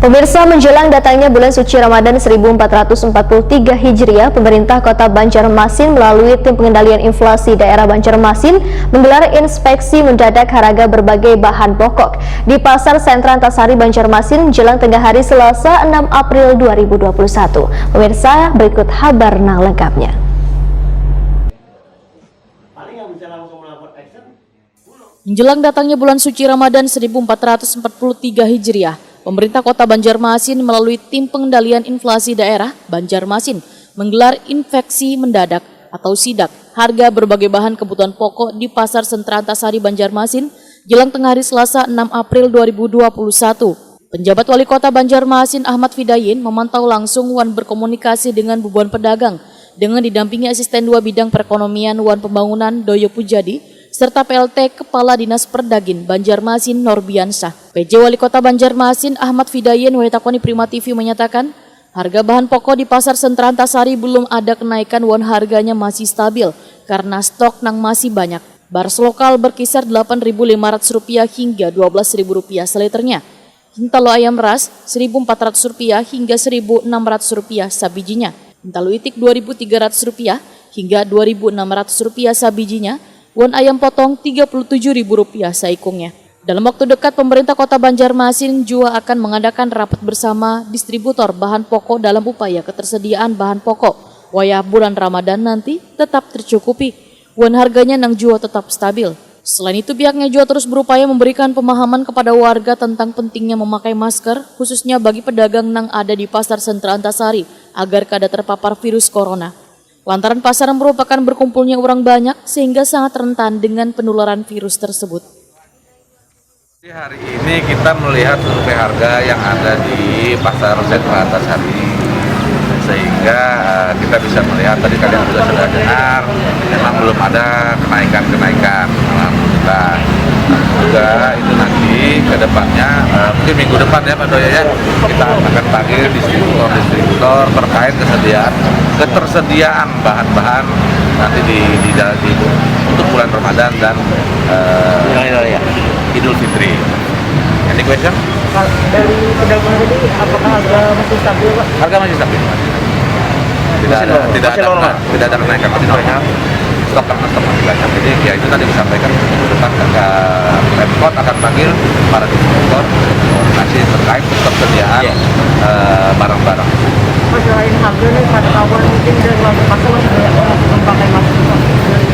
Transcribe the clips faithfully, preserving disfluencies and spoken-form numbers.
Pemirsa, menjelang datangnya bulan suci Ramadan seribu empat ratus empat puluh tiga Hijriah, pemerintah Kota Banjarmasin melalui Tim Pengendalian Inflasi Daerah Banjarmasin menggelar inspeksi mendadak harga berbagai bahan pokok di Pasar Sentra Antasari, Banjarmasin, jelang tengah hari Selasa, enam April dua ribu dua puluh satu. Pemirsa, berikut habar nang lengkapnya. Paling yang bisa langsung melakukan action. Menjelang datangnya bulan suci Ramadan seribu empat ratus empat puluh tiga Hijriah, pemerintah Kota Banjarmasin melalui Tim Pengendalian Inflasi Daerah Banjarmasin menggelar inspeksi mendadak atau sidak harga berbagai bahan kebutuhan pokok di Pasar Sentra Antasari, Banjarmasin, jelang tengah hari Selasa, enam April dua ribu dua puluh satu. Penjabat Wali Kota Banjarmasin, Ahmad Fidayin, memantau langsung wan berkomunikasi dengan bubuhan pedagang dengan didampingi Asisten Dua Bidang Perekonomian wan Pembangunan, Doyo Pujadi, serta P L T Kepala Dinas Perdagin Banjarmasin, Norbiansyah. P J Wali Kota Banjarmasin, Ahmad Fidayin, wahitakoni Prima T V menyatakan, harga bahan pokok di Pasar Sentra Antasari belum ada kenaikan wan harganya masih stabil karena stok nang masih banyak. Baras lokal berkisar delapan ribu lima ratus rupiah hingga dua belas ribu rupiah saliternya. Hintalu ayam ras, seribu empat ratus rupiah hingga seribu enam ratus rupiah sabijinya. Hintalu itik, dua ribu tiga ratus rupiah hingga dua ribu enam ratus rupiah sabijinya, wan ayam potong, tiga puluh tujuh ribu rupiah saikungnya. Dalam waktu dekat, pemerintah Kota Banjarmasin jua akan mengadakan rapat bersama distributor bahan pokok dalam upaya ketersediaan bahan pokok wayah bulan Ramadan nanti tetap tercukupi, wan harganya nang jua tetap stabil. Selain itu, pihaknya jua terus berupaya memberikan pemahaman kepada warga tentang pentingnya memakai masker, khususnya bagi pedagang nang ada di Pasar Sentra Antasari, agar kada terpapar virus corona. Lantaran pasar merupakan berkumpulnya urang banyak, sehingga sangat rentan dengan penularan virus tersebut. Jadi, hari ini kita melihat survei harga yang ada di Pasar Sentra Antasari, sehingga eh, kita bisa melihat, tadi kalian juga sudah dengar, memang belum ada kenaikan-kenaikan, alhamdulillah. Juga itu nanti ke depannya, eh, mungkin minggu depan ya Pak Doyo ya, kita akan panggil distributor-distributor terkait kesediaan, ketersediaan bahan-bahan nanti di, di, di untuk bulan Ramadan dan eh, Idul Fitri. Any question? Dari pedagang tadi, apakah harga masih stabil, Pak? Harga masih stabil. Tidak ada, tidak ada, tidak ada kenaikan, masih normal. Stok karena stok masih banyak. Jadi ya itu tadi disampaikan, tetap ke Pemkot akan panggil para distributor untuk koordinasi terkait ketersediaan eh, barang-barang. Pak, selain harga nih, pantauan mungkin dari lantai pasar masih banyak orang belum pakai masker, Pak.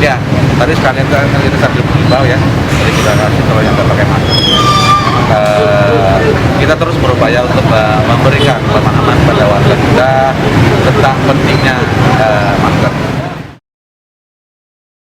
Ya, tadi sekalian kan kita sambil mengimbau ya. Jadi kita kasih kalau yang nggak pakai masker. Eh, kita terus berupaya untuk eh, memberikan pemahaman pada warga kita tentang pentingnya eh,